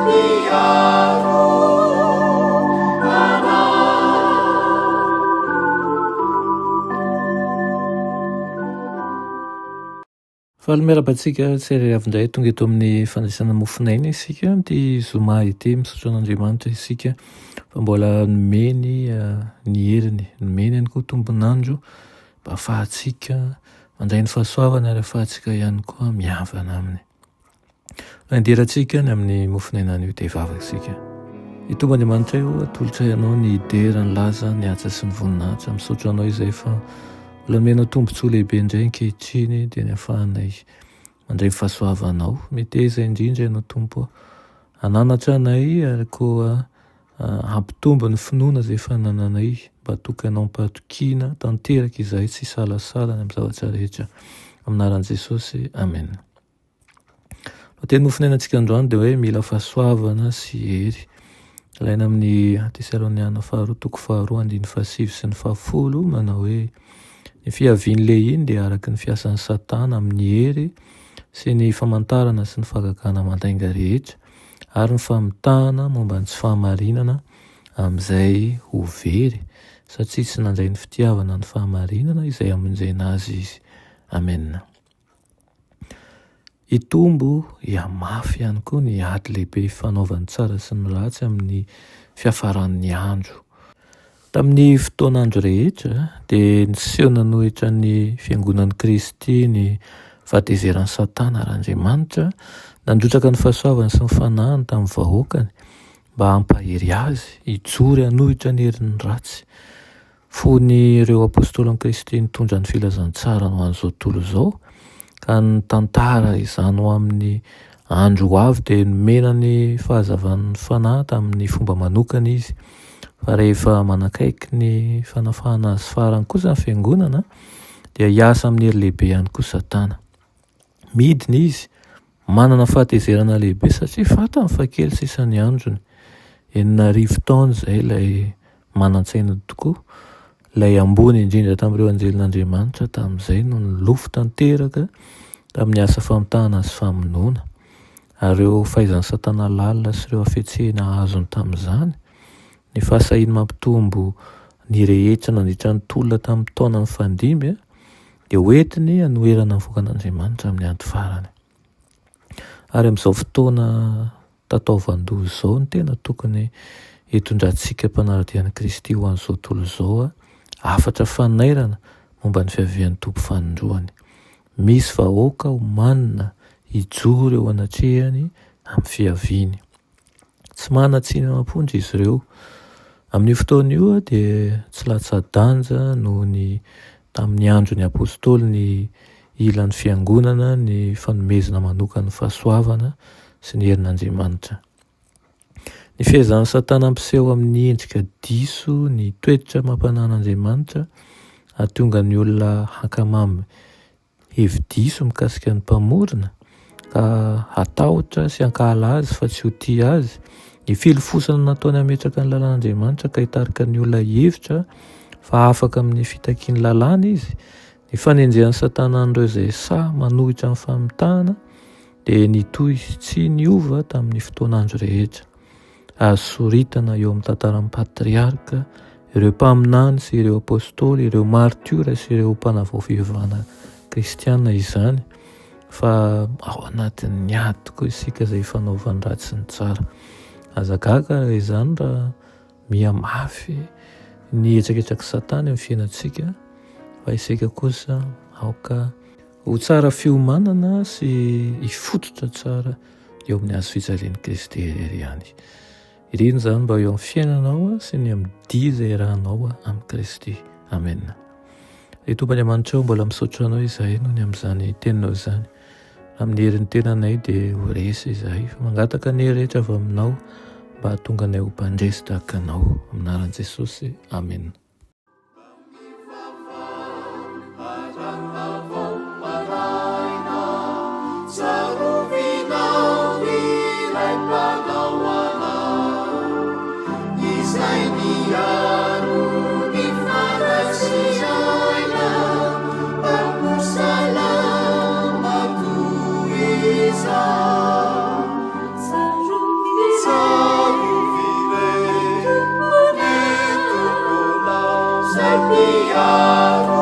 Mpiaro anay. Faly miarahaba antsika tsirairay avy indray tonga eto amin'ny fandraisana mofon'aina isika amin'ity zoma ity. Misaotra an'Andriamanitra isika fa mbola nomeny ny heriny, nomeny ihany koa tombon'andro mba ahafahantsika mandray ny fahasoavana ary ahafahantsika ihany koa mihavana aminy. Handerantsika ny amin'ny mofon'aina anio dia hivavaka isika. Ny Tompo Andriamanitray ô, atolotray Anao ny dera, ny laza, ny haja sy ny voninahitra. Misaotra Anao izay fa mbola nomenao tombontsoa lehibe indray ankehitriny dia ny ahafahanay mandray ny fahasoavanao. Meteza indrindra Ianao Tompo hananatra anay ary koa hampitombo ny finoana izay efa anananay mba hatoky Anao am-pahatokiana tanteraka izahay tsy hisalasala ny amin'ny zavatra rehetra. Amin'ny anaran'i Jesosy, Amena. Ny teny nofonainantsika androany dia hoe mila fahasoavana sy hery. Alaina amin'ny Tesaloniana faharoa toko faharoa andininy fahasivy sy ny fahafolo manao hoe ny fiavian'ny lehiny dia araka ny fiasan'i Satana amin'ny hery sy ny famantarana sy ny fahagagana mandainga rehetra ary ny famitahana momba ny tsy fahamarinana amin'izay ho very satria tsy nandray ny fitiavana ny fahamarinana izay hamonjena azy izy. Amena. Hitombo hihamafy ihany koa ny ady lehibe ifanaovan'ny tsara sy ny ratsy amin'ny fiafaran'ny andro. Tamin'ny fotoan'andro rehetra dia niseho nanohitra ny Fiangonan'i Kristy ny fahatezeran'i Satana ary Andriamanitra nandrotsaka ny fahasoavany sy ny fanahiny tamin'ny vahoakany mba hampahery azy hijoro hanohitra ny herin'ny ratsy. Fony ireo Apôstôlin'i Kristy nitondra ny filazantsarany ho an'izao tontolo izao, ka nitantara izany ho amin'ny andro ho avy, dia nomena ny fahazavan'ny Fanahy tamin'ny fomba manokana izy. Fa rehefa manakaiky ny fanafahana azy farany kosa ny Fiangonana, dia hiasa amin'ny hery lehibe ihany koa Satana. Midina izy, manana fahatezerana lehibe satria fantany fa kely sisa ny androny. 6000 taona izay ilay manan-tsaina tokoa, ilay ambony indrindra tamin'ireo anjelin'Andriamanitra tamin'izay no nilofo tanteraka tamin'ny asa famitahana sy famonoana. Ary ireo fahaizan'i Satana lalina sy ireo hafetsena azony tamin'izany, ny fahasahiany mampitombo ny rehetra nandritra ny tolona tamin'ny taona nifandimby, dia ho entiny hanoherana ny vahoakan'Andriamanitra amin'ny ady farany. Ary amin'izao fotoana tataovan-doza izao no tena tokony hitondrantsika mpanara-dia an'i Kristy ho an'izao tontolo izao hafatra fanairana momba ny fiavian'ny Tompo fanindroany. Misy vahoaka omanina hijoro eo anatrehany amin'ny fiaviany. Tsy manan-tsiny amam-ponja izy ireo. Amin'io fotoana io dia tsy latsa-danja noho ny tamin'ny andron'ny Apôstôly ny ilan'ny Fiangonana ny fanomezana manokan'ny fahasoavana sy ny herin'Andriamanitra. Ny fiezahan'i Satana hampiseho amin'ny endrika diso ny toetra amam-panahin'Andriamanitra hahatonga ny olona hankamamy hevi-diso mikasika ny Mpamorona, ka hatahotra sy hankahala Azy fa tsy ho tia Azy. Ny filofosana nataony hametraka ny lalàn'Andriamanitra ka hitarika ny olona hihevitra fa afaka amin'ny fitakian'ny lalàna izy, ny fanenjehan'i Satana an'ireo izay sahy manohitra ny famitahana, dia nitohy tsy niova tamin'ny fotoan'andro rehetra. Azo soritana eo amin'ny tantaran'ny patriarka, ireo mpaminany sy ireo apostoly, ireo martiora sy ireo mpanavao fivavahana kristiana izany, fa ao anatin'ny ady tokoa isika izay ifanaovan'ny ratsy sy ny tsara. Aza gaga raha izany raha mihamafy ny hetraketrak'i Satana eo amin'ny fiainantsika, fa isika kosa aoka ho tsara fiomanana sy hifototra tsara eo amin'ny hazo fijalian'i Kristy irery ihany. Irina izany mba eo amin'ny fiainanao sy ny amin'ny dia izay iarahanao amin'i Kristy. Amena. Ry Tompo Andriamanitra ô, mbola misaotra Anao izahay noho ny amin'izany teninao izany. Amin'ny herin'ny tenanay dia ho resy izahay, fa mangataka ny hery rehetra avy aminao mba hahatonga anay ho mpandresy tahaka Anao. Amin'ny anaran'i Jesosy. Amena. miaro.